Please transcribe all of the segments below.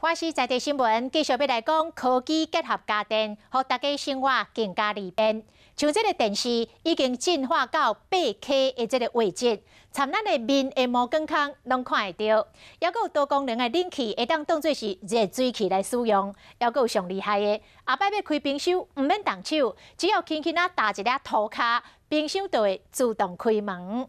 我是在地新聞，繼續欲來講科技結合家電，予大家生活更加利便。像這個電視已經進化到8K 的這個畫質，參咱的面的毛管孔攏看會著。猶閣有多功能的冷氣，會當當做是熱水器來使用。猶閣有上厲害的，後擺欲開冰箱毋免動手，只要輕輕仔踏一下塗跤，冰箱就會自動開門。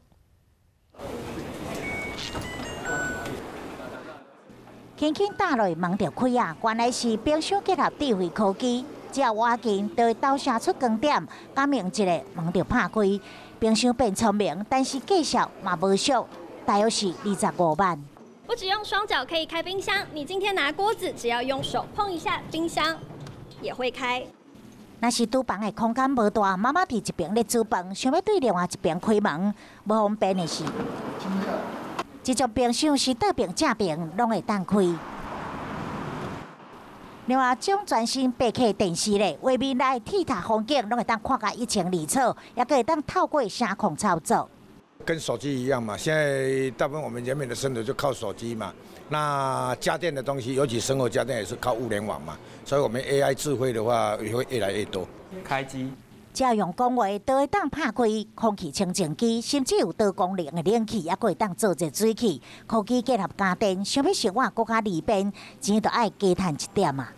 輕輕踏落門就開啊！原來是冰箱結合智慧科技，只要倚近就會投射出光點，感應一下門就拍開。冰箱變聰明，但是價數嘛無俗，大約是25萬。不只用雙腳可以開冰箱，你今天拿鍋子，只要用手碰一下，冰箱也會開。若是廚房的空間無大，媽媽佇一爿咧煮飯，想欲對另外一爿開門，無方便的是，這種冰箱是倒爿正爿攏會當開。另外，這種全新8K 電視咧，畫面內鐵塔風景攏會當看甲一清二楚，也閣會當透過聲控操作。跟手機一樣嘛，現在大部分我們人民的生活就靠手機嘛。那家電的東西，尤其生活家電也是靠物聯網嘛，所以我們 AI 智慧的話也會越來越多。開機。只要用講話，就會當拍開空氣清淨機，甚至有多功能的冷氣，也閣會當做熱水器。科技結合家電，想欲生活閣較利便，錢就愛加趁一點啊。